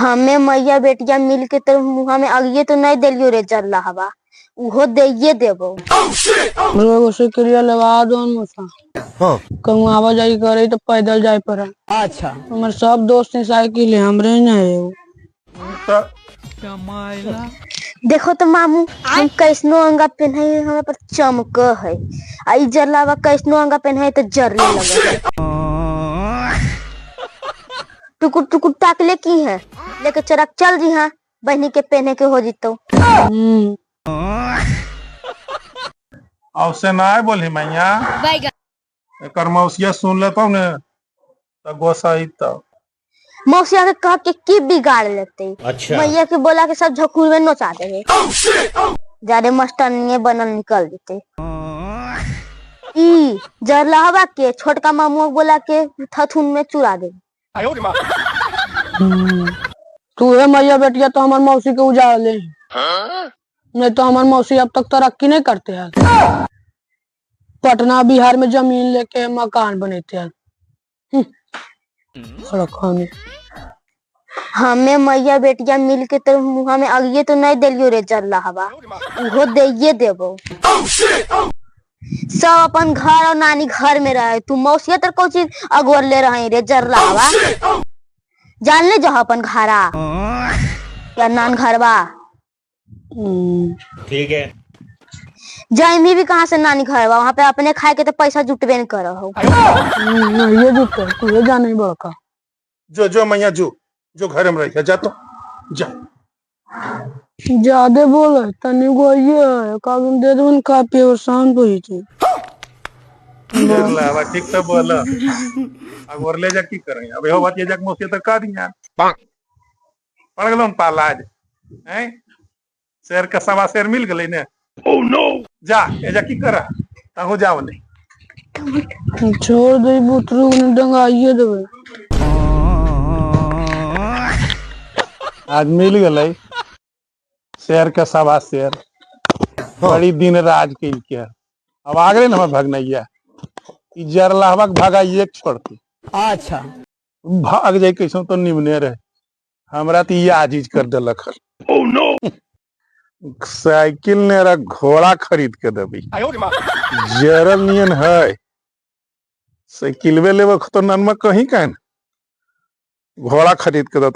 हमें मैया बेटिया मिल के तो मुहा में अगिए तो नहीं देलियो रे जरला हवा, उहो देइए देबो। हमरो एगो साइकिलिया लेवा दो मौसा। हाँ। कहूँ आवा जाई करे तो पैदल जाए पड़े। अच्छा। हमर सब दोस्त के साइकिल है, हमरे ही नहीं है। तो देखो तो मामू, हम कैसनो अंगा पहने हमरा पर चमक है, आ ई जरलावा कैसनो अंगा पहने तो जरने लगे है। टुकुर टुकुर ताकले की है, लेके चरक चल जी। हाँ, बहनी के पहने के हो जितो। और से ना बोली मैया, एकर मौसिया सुन लेतो ने तो गोसाई तो मौसिया के कह के की बिगाड़ लेते। अच्छा। मैया के बोला के सब झकुर में नोचा देवे, ज्यादा मस्टरनिये बनल निकल जेते। ई जरलहवा के छोटका मामू के बोला के थथुन में चुरा दे। तू हे मैया बेटिया तो हमार मौसी के उजाड़ ले, नहीं तो हमार मौसी अब तक तरक्की नहीं करते हैं। पटना बिहार में जमीन लेके मकान बनेते हैं। में हमें मैया बेटिया मिल के तो मुहा में अगिए तो नहीं देलियो रे जरलहवा, उहो देइए देबो। सब अपन घर और नानी घर में रहे, तू मौसिया तर कौन चीज अगोर ले रहे रे जरलहवा? जान ले जो अपन घरा या नान घरवा। ठीक है। जाइमी भी कहाँ से नानी घरवा, वहाँ पे अपने खाए के तो पैसा जुटबे नहीं करो हो। नहीं ये जुटते, तू ये जाने ही बड़का। जो जो मैया जो जो घर में रही जा तो जा। ज्यादा बोले तनी गो ये कागन दे देवन खा पिए और शांत हो जते। जरलावा ठीक तो बोला, अब और ले जा की करें अब एहो बात ये जाक मौसिया तो का दिया पड़ गेलो न पाला आज हैं शेर का सवा शेर मिल गेलै ने। ओ नो, जा ए जा की करा ताहू जाओ नहीं। छोड़ दे बुतरू ने डंगाइए देबे। आज मिल गेलै शेर का सवा शेर। बड़ी दिन राज के अब आ गेलै ने हमर भगनैया, ई जरलाहवा के भगाइए के छोड़ती। अच्छा। भाग जाए कैसो तो निमने रहे, हमरा तो ये आजीज कर देलक हन। साइकिल ने रा घोड़ा खरीद के देबी, जरल नियन है। साइकिलवे लेबे तो ननमा कहीं कान घोड़ा खरीद के देता।